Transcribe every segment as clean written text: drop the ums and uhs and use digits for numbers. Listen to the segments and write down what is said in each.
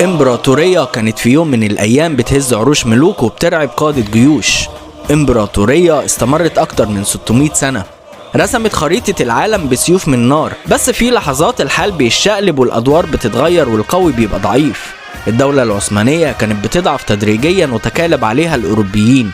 إمبراطورية كانت في يوم من الأيام بتهز عروش ملوك وبترعب قادة جيوش. إمبراطورية استمرت أكتر من 600 سنة، رسمت خريطة العالم بسيوف من نار. بس في لحظات الحال بيشقلب والأدوار بتتغير والقوي بيبقى ضعيف. الدولة العثمانية كانت بتضعف تدريجيا وتكالب عليها الأوروبيين،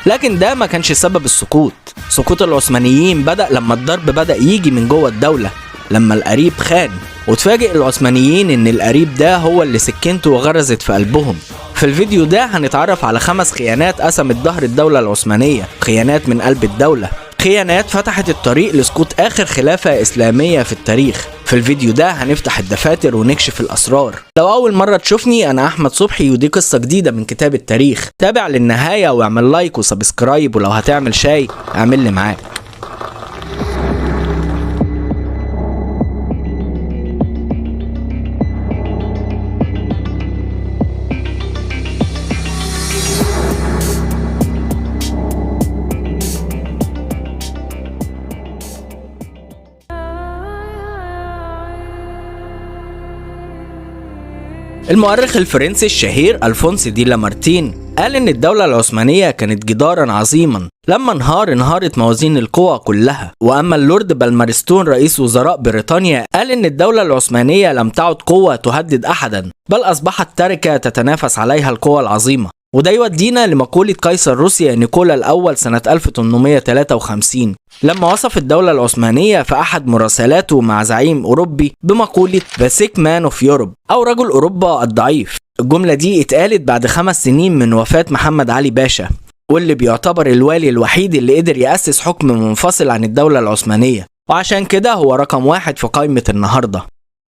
لكن ده ما كانش سبب السقوط. سقوط العثمانيين بدأ لما الضرب بدأ يجي من جوه الدولة، لما القريب خان، وتفاجئ العثمانيين ان القريب ده هو اللي سكنته وغرزت في قلبهم. في الفيديو ده هنتعرف على 5 خيانات قسمت ظهر الدولة العثمانية، خيانات من قلب الدولة، خيانات فتحت الطريق لسقوط آخر خلافة إسلامية في التاريخ. في الفيديو ده هنفتح الدفاتر ونكشف الأسرار. لو أول مرة تشوفني، أنا أحمد صبحي، ودي قصة جديدة من كتاب التاريخ. تابع للنهاية واعمل like و subscribe، ولو هتعمل شاي اعمل لي معاك. المؤرخ الفرنسي الشهير ألفونس دي لامارتين قال إن الدولة العثمانية كانت جدارا عظيما، لما انهار انهارت موازين القوى كلها. وأما اللورد بالمرستون رئيس وزراء بريطانيا قال إن الدولة العثمانية لم تعد قوة تهدد أحدا، بل أصبحت تركة تتنافس عليها القوى العظيمة. وده يودينا لمقولة قيصر روسيا نيكولا الأول سنة 1853 لما وصف الدولة العثمانية في أحد مراسلاته مع زعيم أوروبي بمقولة The Sick Man of Europe أو رجل أوروبا الضعيف. الجملة دي اتقالت بعد 5 سنين من وفاة محمد علي باشا، واللي بيعتبر الوالي الوحيد اللي قدر يأسس حكم منفصل عن الدولة العثمانية، وعشان كده هو رقم 1 في قائمة النهاردة.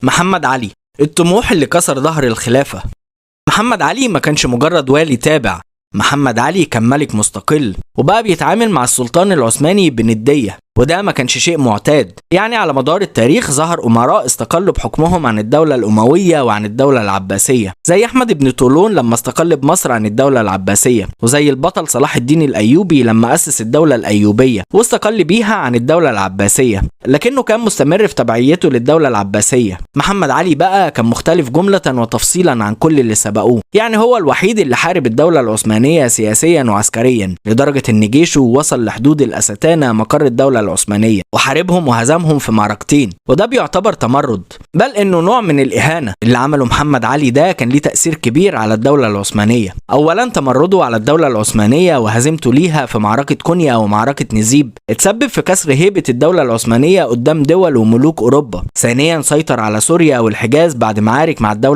محمد علي، الطموح اللي كسر ظهر الخلافة. محمد علي ما كانش مجرد والي تابع، محمد علي كان ملك مستقل وبقى بيتعامل مع السلطان العثماني بندية، وده ما كانش شيء معتاد. يعني على مدار التاريخ ظهر أمراء استقلوا بحكمهم عن الدولة الأموية وعن الدولة العباسية، زي أحمد بن طولون لما استقل بمصر عن الدولة العباسية، وزي البطل صلاح الدين الأيوبي لما أسس الدولة الأيوبية واستقل بيها عن الدولة العباسية، لكنه كان مستمر في تبعيته للدولة العباسية. محمد علي بقى كان مختلف جملة وتفصيلا عن كل اللي سبقوه، يعني هو الوحيد اللي حارب الدولة العثمانية سياسيا وعسكريا، لدرجة إن جيشه وصل لحدود الأستانة مقر الدولة العثمانية وحاربهم وهزمهم في معركتين، وده بيعتبر تمرد، بل انه نوع من الاهانه. اللي عمله محمد علي ده كان ليه تاثير كبير على الدوله العثمانيه. اولا تمرده على الدوله العثمانيه وهزيمته ليها في معركه كونيا ومعركه نزيب اتسبب في كسر هيبه الدوله العثمانيه قدام دول وملوك اوروبا. ثانيا سيطر على سوريا والحجاز بعد معارك مع الدوله